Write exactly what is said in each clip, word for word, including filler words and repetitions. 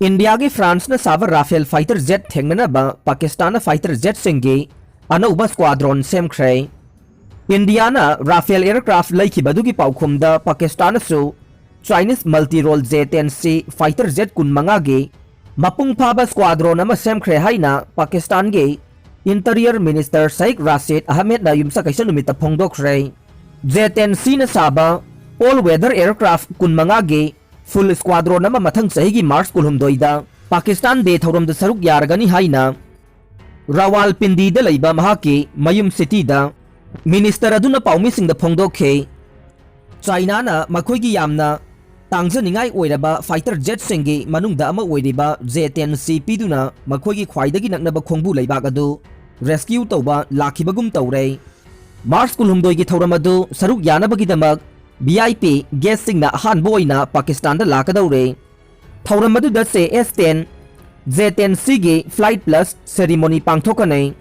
ꯏꯟꯗꯤꯌꯥꯒꯤ ꯐ꯭ꯔꯥꯟꯁꯅ ꯁꯥꯕ ꯔꯥꯐꯦꯜ ꯐꯥꯏꯇꯔ ꯖꯦꯠ ꯊꯦꯡꯅꯅꯕ ꯄꯥꯀꯤꯁꯇꯥꯟꯅ ꯐꯥꯏꯇꯔ ꯖꯦꯠꯁꯤꯡꯒꯤ ꯑꯅꯧꯕ ꯁ꯭ꯀ꯭ꯋꯥꯗ꯭ꯔꯣꯟ ꯁꯦꯝꯈ꯭ꯔꯦ꯫ ꯏꯟꯗꯤꯌꯥꯅ ꯔꯥꯐꯦꯜ ꯑꯦꯌꯔꯀ꯭ꯔꯥꯐ ꯂꯩꯈꯤꯕ ꯑꯗꯨꯒꯤ ꯄꯥꯎꯈꯨꯝꯗ ꯄꯥꯀꯤꯁꯇꯥꯟꯅꯁꯨ Chinese multi role J ten C fighter jet ꯀꯨꯟ ꯃꯉꯥꯒꯤ ꯃꯄꯨꯡ ꯐꯥꯕ ꯁ꯭ꯀ꯭ꯋꯥꯗ꯭ꯔꯣꯟ ꯑꯃ ꯁꯦꯝꯈ꯭ꯔꯦ ꯍꯥꯏꯅ ꯄꯥꯀꯤꯁꯇꯥꯟꯒꯤ ꯏꯟꯇꯔꯤꯌꯔ ꯃꯤꯅꯤꯁꯇꯔ ꯁꯥꯏꯛ ꯔꯥꯁꯤꯗ ꯑꯍꯃꯦꯗꯅ ꯌꯨꯝꯁꯀꯩꯁ ꯅꯨꯃꯤꯠꯇ ꯐꯣꯡꯗꯣꯛꯈ꯭ꯔꯦ꯫ ꯖꯦ ꯇꯦꯟ ꯁꯤꯅ ꯁꯥꯕ ꯑꯣꯜ ꯋꯦꯗꯔ ꯑꯦꯌꯔꯀ꯭ꯔꯥꯐ ꯀꯨꯟ ꯃꯉꯥꯒꯤ ꯐꯨꯜ ꯁ꯭ꯀ꯭ꯋꯥꯗ꯭ꯔꯣꯟ ꯑꯃ ꯃꯊꯪ ꯆꯍꯤꯒꯤ ꯃꯥꯔꯆ ꯀꯨꯟꯍꯨꯝꯗꯣꯏꯗ ꯄꯥꯀꯤꯁꯇꯥꯟ ꯗꯦ ꯊꯧꯔꯝꯗ ꯁꯔꯨꯛ ꯌꯥꯔꯒꯅꯤ ꯍꯥꯏꯅ ꯔꯥꯋꯥꯜꯄꯤꯟꯗꯤꯗ ꯂꯩꯕ ꯃꯍꯥꯛꯀꯤ ꯃꯌꯨꯝ ꯁꯤꯇꯤꯗ ꯃꯤꯅꯤꯁꯇꯔ ꯑꯗꯨꯅ ꯄꯥꯎꯃꯤꯁꯤꯡꯗ ꯐꯣꯡꯗꯣꯛꯈꯤ꯫ ꯆꯥꯏꯅꯥꯅ ꯃꯈꯣꯏꯒꯤ ꯌꯥꯝꯅ ꯇꯥꯡꯖꯅꯤꯡꯉꯥꯏ ꯑꯣꯏꯔꯕ ꯐꯥꯏꯇꯔ ꯖꯦꯠꯁꯤꯡꯒꯤ ꯃꯅꯨꯡꯗ ꯑꯃ ꯑꯣꯏꯔꯤꯕ ꯖꯦ ꯇꯦꯟ ꯁꯤ ꯄꯤꯗꯨꯅ ꯃꯈꯣꯏꯒꯤ ꯈ꯭ꯋꯥꯏꯗꯒꯤ ꯅꯛꯅꯕ ꯈꯣꯡꯕꯨ ꯂꯩꯕꯥꯛ ꯑꯗꯨ ꯔꯦꯁꯀ꯭ꯌꯨ ꯇꯧꯕ ꯂꯥꯛꯈꯤꯕꯒꯨꯝ ꯇꯧꯔꯦ꯫ ꯃꯥꯔꯆ ꯀꯨꯟꯍꯨꯝꯗꯣꯏꯒꯤ ꯊꯧꯔꯝ ꯑꯗꯨ ꯁꯔꯨꯛ ꯌꯥꯅꯕꯒꯤꯗꯃꯛ ꯚꯤ ꯑꯥꯏ ꯄꯤ ꯒꯦꯁꯁꯤꯡꯅ ꯑꯍꯥꯟꯕ ꯑꯣꯏꯅ ꯄꯥꯀꯤꯁꯇꯥꯟꯗ ꯂꯥꯛꯀꯗꯧꯔꯦ꯫ ꯊꯧꯔꯝ ꯑꯗꯨꯗ J S ten, J ten ꯁꯤꯒꯤ ꯐ꯭ꯂꯥꯏꯠ ꯄ꯭ꯂꯁ ꯁꯦꯔꯤꯃꯣꯅꯤ ꯄꯥꯡꯊꯣꯛꯀꯅꯤ꯫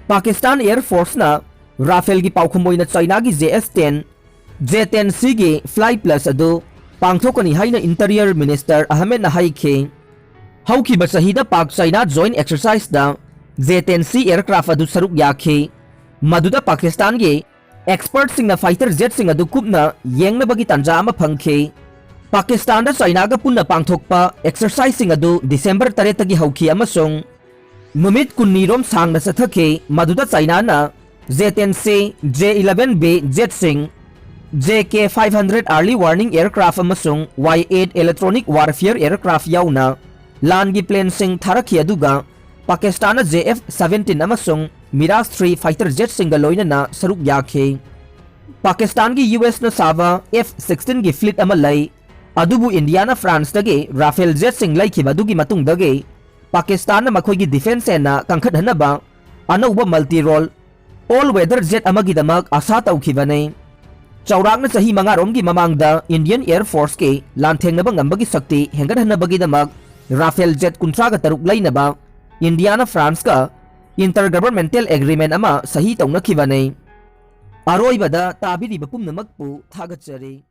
ꯄꯥꯀꯤꯁꯇꯥꯟ ꯑꯦꯌꯔ ꯐꯣꯔꯁꯅ ꯔꯥꯐꯦꯜꯒꯤ ꯄꯥꯎꯈꯨꯝ ꯑꯣꯏꯅ ꯆꯥꯏꯅꯥꯒꯤ J S ten, J ten ꯁꯤꯒꯤ ꯐ꯭ꯂꯥꯏꯠ ꯄ꯭ꯂꯁ ꯑꯗꯨ ꯄꯥꯡꯊꯣꯛꯀꯅꯤ ꯍꯥꯏꯅ ꯏꯟꯇꯔꯤꯌꯔ ꯃꯤꯅꯤꯁꯇꯔ ꯑꯍꯃꯦꯗꯅ ꯍꯥꯏꯈꯤ꯫ ꯍꯧꯈꯤꯕ ꯆꯍꯤꯗ ꯄꯥꯛ ꯆꯥꯏꯅꯥ ꯖꯣꯏꯟ ꯑꯦꯛꯁꯔꯁꯥꯏꯖꯗ ꯖꯦ ꯇꯦꯟ ꯁꯤ ꯑꯦꯌꯔꯀ꯭ꯔꯥꯐ ꯑꯗꯨ ꯁꯔꯨꯛ ꯌꯥꯈꯤ꯫ ꯃꯗꯨꯗ ꯄꯥꯀꯤꯁꯇꯥꯟꯒꯤ ꯑꯦꯛꯁꯄꯔꯠꯁꯤꯡꯅ ꯐꯥꯏꯇꯔ ꯖꯦꯠꯁꯤꯡ ꯑꯗꯨ ꯀꯨꯞꯅ ꯌꯦꯡꯅꯕꯒꯤ ꯇꯥꯟꯖꯥ ꯑꯃ ꯐꯪꯈꯤ꯫ ꯄꯥꯀꯤꯁꯇꯥꯟꯗ ꯆꯥꯏꯅꯥꯒ ꯄꯨꯟꯅ ꯄꯥꯡꯊꯣꯛꯄ ꯑꯦꯛꯁꯔꯁꯥꯏꯖꯁꯤꯡ ꯑꯗꯨ ꯗꯤꯁꯦꯝꯕꯔ ꯇꯔꯦꯠꯇꯒꯤ ꯍꯧꯈꯤ ꯑꯃꯁꯨꯡ ꯅꯨꯃꯤꯠ ꯀꯨꯟꯅꯤꯔꯣꯝ ꯁꯥꯡꯅ ꯆꯠꯊꯈꯤ, ꯃꯗꯨꯗ ꯆꯥꯏꯅꯥꯅ J ten C, J eleven B ꯖꯦꯠꯁꯤꯡ, J K five hundred early warning aircraft ꯑꯃꯁꯨꯡ Y eight electronic warfare aircraft ꯌꯥꯎꯅ ꯂꯥꯟꯒꯤ ꯄ꯭ꯂꯦꯟꯁꯤꯡ ꯊꯥꯔꯛꯈꯤ, ꯑꯗꯨꯒ ꯄꯥꯀꯤꯁꯇꯥꯟꯅ ꯖꯦ ꯑꯦꯐ ꯁꯚꯦꯟꯇꯤꯟ ꯑꯃꯁꯨꯡ ꯃꯤꯔꯥꯖ ꯊ꯭ꯔꯤ ꯐꯥꯏꯇꯔ ꯖꯦꯠꯁꯤꯡꯒ ꯂꯣꯏꯅꯅ ꯁꯔꯨꯛ ꯌꯥꯈꯤ꯫ ꯄꯥꯀꯤꯁꯇꯥꯟꯒꯤ ꯌꯨ ꯑꯦꯁꯅ ꯁꯥꯕ ꯑꯦꯐ ꯁꯤꯛꯁꯇꯤꯟꯒꯤ ꯐ꯭ꯂꯤꯠ ꯑꯃ ꯂꯩ, ꯑꯗꯨꯕꯨ ꯏꯟꯗꯤꯌꯥꯅ ꯐ꯭ꯔꯥꯟꯁꯇꯒꯤ ꯔꯥꯐꯦꯜ ꯖꯦꯠꯁꯤꯡ ꯂꯩꯈꯤꯕ ꯑꯗꯨꯒꯤ ꯃꯇꯨꯡꯗꯒꯤ ꯄꯥꯀꯤꯁꯇꯥꯟꯅ ꯃꯈꯣꯏꯒꯤ ꯗꯤꯐꯦꯟꯁ ꯍꯦꯟꯅ ꯀꯟꯈꯠꯍꯟꯅꯕ ꯑꯅꯧꯕ multi role all weather jet ꯑꯃꯒꯤꯗꯃꯛ ꯑꯥꯁꯥ ꯇꯧꯈꯤꯕꯅꯤ꯫ ꯆꯥꯎꯔꯥꯛꯅ ꯆꯍꯤ ꯃꯉꯥꯔꯣꯝꯒꯤ ꯃꯃꯥꯡꯗ ꯏꯟꯗꯤꯌꯟ ꯑꯦꯌꯔ ꯐꯣꯔꯁꯀꯤ ꯂꯥꯟꯊꯦꯡꯅꯕ ꯉꯝꯕꯒꯤ ꯁꯛꯇꯤ ꯍꯦꯟꯒꯠꯍꯟꯅꯕꯒꯤꯗꯃꯛ ꯔꯥꯐꯦꯜ ꯖꯦꯠ ꯀꯨꯟꯊ꯭ꯔꯥꯒ ꯇꯔꯨꯛ ꯂꯩꯅꯕ ꯏꯟꯗꯤꯌꯥꯅ ꯐ꯭ꯔꯥꯟꯁꯀ ꯏꯟꯇꯔ ꯒꯚꯔꯟꯃꯦꯟꯇꯦꯜ ꯑꯦꯒ꯭ꯔꯤꯃꯦꯟ ꯑꯃ ꯁꯍꯤ ꯇꯧꯅꯈꯤꯕꯅꯤ꯫ ꯑꯔꯣꯏꯕꯗ ꯇꯥꯕꯤꯔꯤꯕ ꯄꯨꯝꯅꯃꯛꯄꯨ ꯊꯥꯒꯠꯆꯔꯤ꯫